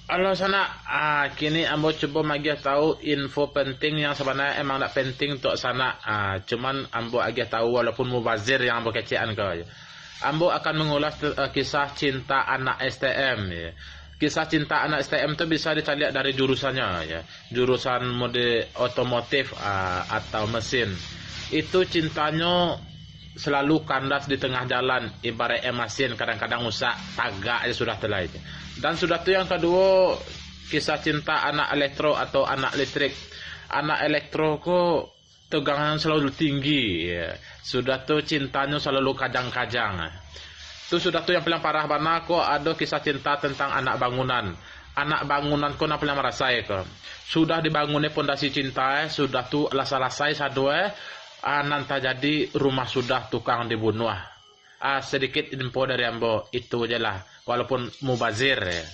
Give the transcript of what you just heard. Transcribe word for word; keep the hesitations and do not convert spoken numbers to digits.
Halo sanak, ah, kini ambo cubo magiah tahu info penting yang sabananyo emang ndak penting untuak sanak. Ah, cuman ambo agiah tahu walaupun mubazir yang ambo kecekan ko. Ambo akan mengulas te- eh, kisah cinta anak S T M, ya. Kisah cinta anak S T M tu bisa dicaliak dari jurusannyo, ya. Jurusan mode otomotif, ah, atau mesin. Itu cintanyo selalu kandas di tengah jalan, ibarat masin kadang-kadang rusak, tagak je sudah tu lai. Dan sudah tu yang kaduo, kisah cinta anak elektro atau anak listrik. Anak elektro ko tegangan selalu tinggi, ya. Sudah tu cintanyo selalu kajang-kajang. Tu sudah tu yang paling parah bana ko ado kisah cinta tentang anak bangunan. Anak bangunan ko nan paling marasai ko. Sudah dibangun pondasi cinta, eh, sudah tu lah salasai sado, eh, ah, nan tajadi rumah sudah tukang dibunuah. Ah, sedikit info dari ambo, itu je lah. Walaupun mubazir, ya.